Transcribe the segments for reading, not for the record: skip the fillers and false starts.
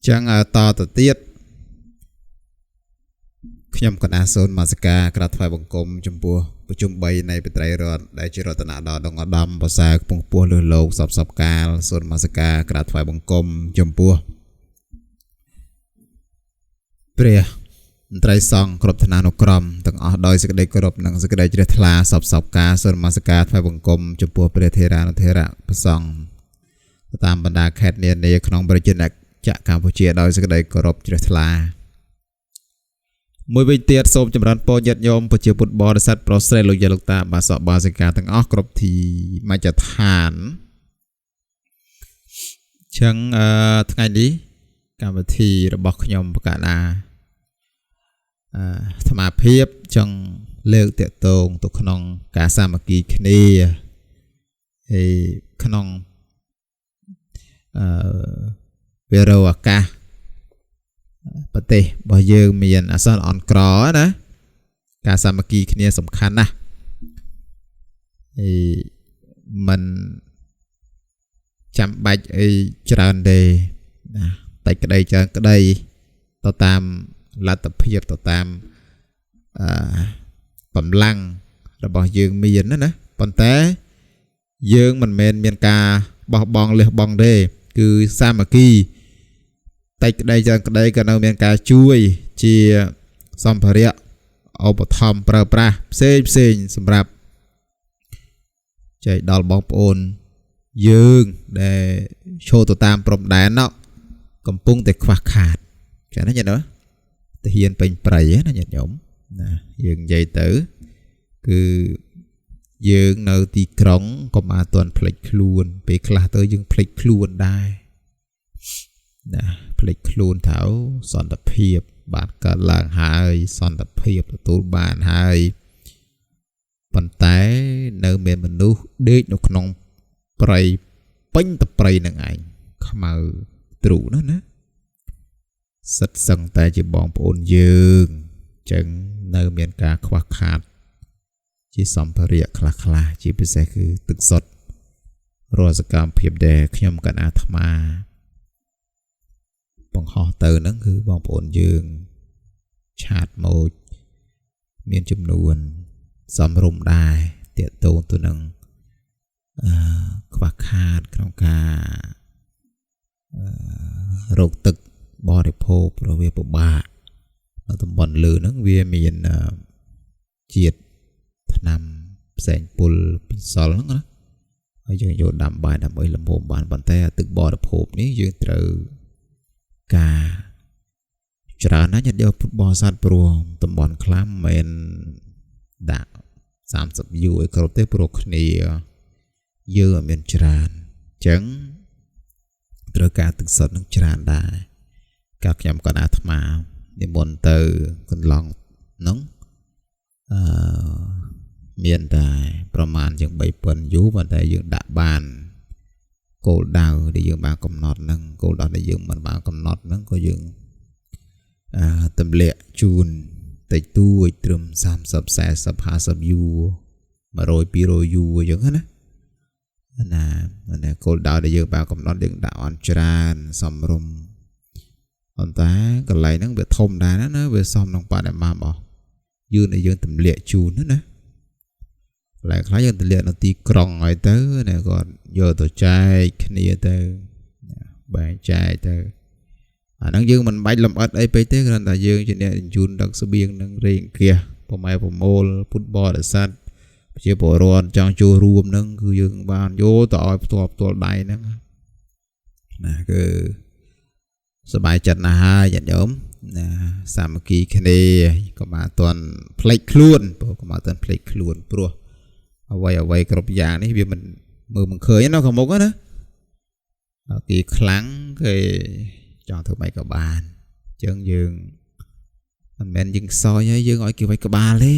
ចឹងតទៅទៀតខ្ញុំកណ្ដាលសូនមាសការក្រាបថ្វាយបង្គំចំពោះប្រជុំ3នៃបត្រីរដ្ឋដែលជារតនៈដ៏ដងឧត្តមប្រសើរខ្ពង់ខ្ពស់លើលោកសពសពកាលសូនមាសការក្រាបថ្វាយបង្គំចំពោះព្រះមន្ត្រីសង្ឃគ្រប់ឋានានុក្រមទាំងអស់ដោយសេចក្តីគោរពនិងសេចក្តីជ្រះថ្លាសពសពកាលសូនមាសការថ្វាយបង្គំចំពោះព្រះថេរានុថេរៈព្រះសង្ឃតាមបណ្ដាខេត្តនានាក្នុងប្រជាណាចក្រកម្ពុជាដោយសេចក្តីគោរពជ្រះថ្លាមួយវិញទៀតសូមចម្រើនពរញាតិញោមប្រជាពុទ្ធបរិស័ទប្រុសស្រីលោកយាយលោកតាបាសកបាសិកាទាំងអស់គ្រប់ទីមជ្ឈដ្ឋានចឹងថ្ងៃនេះកម្មវិធីរបស់ខ្ញុំបកណាអាត្មាភាពចង់លើកតាក់ទងទៅក្នុងការសាមគ្គីគ្នាហើយក្នុងអឺវារោអាកាសប្រទេសរបស់យើងមានអាសន្នអន់ក្រណាការសាមគ្គីគ្នាសំខាន់ណាស់ហើយมันចាំបាច់អីច្រើនទេណាតិចក្តីច្រើនក្តីទៅតាមលទ្ធភាពទៅតាមអឺកម្លាំងរបស់យើងមានណាប៉ុន្តែយើងមិនមែនមានការបោះបង់លះបង់ទេគឺសាមគ្គីតិចក្តីច្រើនក្តីក៏នៅមានការជួយជាសម្ភារៈឧបត្ថម្ភប្រើប្រាស់ផ្សេងផ្សេងសម្រាប់ចែកដល់បងប្អូនយើងដែលចូលទៅតាមព្រំដែននោះកំពុងតែខ្វះខាតចា៎ណាញាតិទាហានពេញព្រៃណាញាតិញោមណាយើងនិយាយទៅគឺយើងនៅទីក្រុងកុំអាទាន់ភ្លេចខ្លួនពេលខ្លះទៅយើងភ្លេចខ្លួនដែរណាភ្លេចខ្លួនថាសន្តិភាពបានកើតឡើងហើយសន្តិភាពទទួលបានហើយប៉ុន្តែនៅមានមនុស្សដេកនៅក្នុងព្រៃពេញតែព្រៃនឹងឯងខ្មៅទ្រូនោះណាសិតសឹងតែជាបងប្អូនយើងចឹងនៅមានការខ្វះខាតជាសម្ភារៈខ្លះៗជាពិសេសគឺទឹកសុទ្ធរាល់សកម្មភាពដែលខ្ញុំកណ្ដាលអាត្មាបង្ហោះទៅហ្នឹងគឺបងប្អូនយើងឆាតមកមានចំនួនសំរុំដែរតាក់ទងទៅនឹងខ្វះខាតក្នុងការរោគទឹកបរិភោគព្រោះវាពិបាកនៅតំបន់លើហ្នឹងវាមានជាតិថ្នាំផ្សេងពុលពិសលហ្នឹងណាហើយយើងយកដាំបាយដើម្បីលំហូរបានប៉ុន្តែទឹកបរិភោគនេះយើងត្រូវការច្រើនណាស់ញាតិយកពុទ្ធបរិស័ទព្រោះតំបន់ខ្លះមិនដាក់30យូរឲ្យគ្រប់ទេព្រោះគ្នាយើងអត់មានច្រើនអញ្ចឹងត្រូវការទឹកសុទ្ធនឹងច្រើនដែរកាលខ្ញុំកណ្ដាលអាត្មានិមន្តទៅកន្លងហ្នឹងមានតែប្រមាណជាង3000យូរប៉ុន្តែយើងដាក់បានគោលដៅដែលយើងបានកំណត់ហ្នឹងគោលដៅដែលយើងមិនបានកំណត់ហ្នឹងក៏យើងទម្លាក់ជូនតិចតួចត្រឹម30 40 50យូរ100 200យូរអញ្ចឹងណាណាគោលដៅដែលយើងបានកំណត់យើងដាក់អន់ច្រើនសំរុំប៉ុន្តែកន្លែងហ្នឹងវាធំដែរណាវាសមនឹងបរិមាណរបស់យើងដែលយើងទម្លាក់ជូនណាកន្លែងខ្លះយើងទម្លាក់នៅទីក្រុងហើយទៅណាគាត់យកទៅចែកគ្នាទៅបែងចែកទៅអាហ្នឹងយើងមិនបាច់លម្អិតអីពេកទេគ្រាន់តែយើងជាអ្នកជូនដឹកស្បៀងនឹងរេងគះប្រម៉ែប្រមូលពុទ្ធបរិស័ទប្រជាពលរដ្ឋចង់ចូលរួមហ្នឹងគឺយើងបានយកទៅឲ្យផ្ទាល់ផ្ទាល់ដៃហ្នឹងណាគឺសบายចិត្តណាស់ហើយញាតិញោមណាសាមគ្គីគ្នាកុំអាទាន់ភ្លេចខ្លួនព្រោះកុំអាទាន់ភ្លេចខ្លួនព្រោះអ្វីគ្រប់យ៉ាងនេះវាមិនមើលមិនឃើញណាខាងមុខណាគេខ្លាំងគេចង់ធ្វើម៉េចក៏បានអញ្ចឹងយើងមិនមែនយើងខ្សោយហើយយើងឲ្យគេវាយក្បាលទេ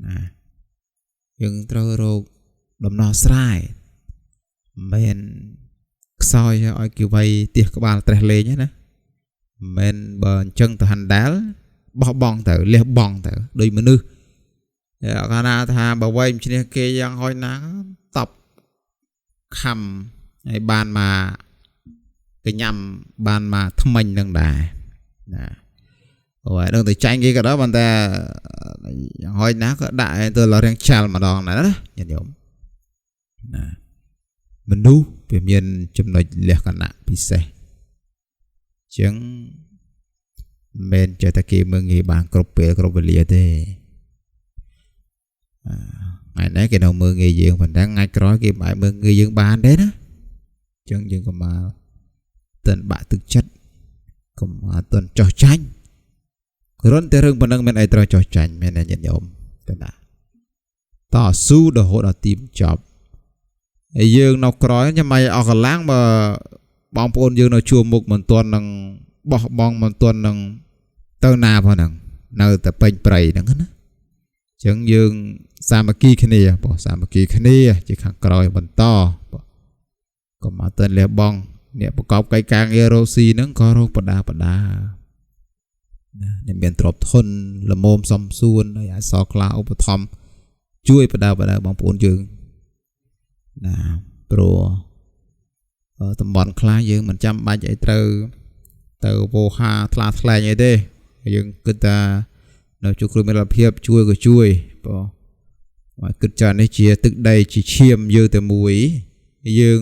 ណាយើងត្រូវរកដំណោះស្រាយមិនមែនខ្សោយឲ្យគេវាយទះក្បាលត្រេះលេងណាមិនមែនបើអញ្ចឹងទៅហាន់ដាល់បោះបង់ទៅលះបង់ទៅដូចមនុស្សកាលណាថាបើវាយមិនឈ្នះគេយ៉ាងហោចណាស់តបខំហើយបានមក គេញ៉ាំបានមកថ្មិញនឹងដែរណាអូយដឹងតែចាញ់គេក៏ដោយប៉ុន្តែយ៉ាងហោចណាស់ក៏ដាក់ទៅរាងចាល់ម្ដងដែរណាញាតិញោមណាមនុស្សវាមានចំណុចលក្ខណៈពិសេសជាងមិនចេះតែគេមើងងាយបានគ្រប់ពេលគ្រប់វេលាទេថ្ងៃនេះគេនៅមើងងាយយើងប៉ុន្តែថ្ងៃក្រោយគេមិនអាចមើងងាយយើងបានទេណាអញ្ចឹងយើងក៏មកតិនបាក់ទឹកចិត្តកុំអត់ទាន់ចោះចាញ់គ្រាន់តែរឿងប៉ុណ្ណឹងមិនអីត្រូវចោះចាញ់មែនទេញាតិញោមទេណាតស៊ូរហូតដល់ទីបញ្ចប់ហើយយើងនៅក្រោយចាំឲ្យអស់កម្លាំងបើបងប្អូនយើងនៅជួរមុខមិនទាន់នឹងបោះបង់មិនទាន់នឹងទៅណាផងហ្នឹងនៅតែពេញព្រៃហ្នឹងណាអញ្ចឹងយើងសាមគ្គីគ្នាបងសាមគ្គីគ្នាជាខាងក្រោយបន្តកុំអត់ទាន់លះបង់អ្នកប្រកបកិច្ចការងាររកស៊ីហ្នឹងក៏រកបដាបដាណាអ្នកមានទ្រព្យធនល្មមសំសួនហើយអសរខ្លះឧបត្ថម្ភជួយបដាបដាបងប្អូនយើងណាព្រោះតំបន់ខ្លះយើងមិនចាំបាច់អីត្រូវទៅវោហាថ្លាថ្លែងអីទេយើងគិតថានៅជួបគ្រូមានលទ្ធភាពជួយក៏ជួយបងហើយគិតចានេះជាទឹកដីជាឈាមយើងតែមួយយើង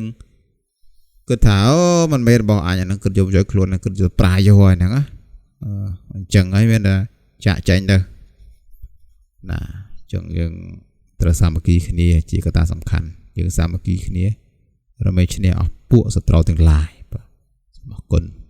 គិតថាអូមិនមែនរបស់អញអាហ្នឹងគិតយកយកខ្លួនគិតយកប្រាយកហើយហ្នឹងណាអញ្ចឹងហើយមានតែចាក់ចែងទៅណាអញ្ចឹងយើងត្រូវសាមគ្គីគ្នាជាកត្តាសំខាន់យើងសាមគ្គីគ្នារមែងឈ្នះអស់ពួកសត្រូវទាំងឡាយបាទសូមអរគុណ។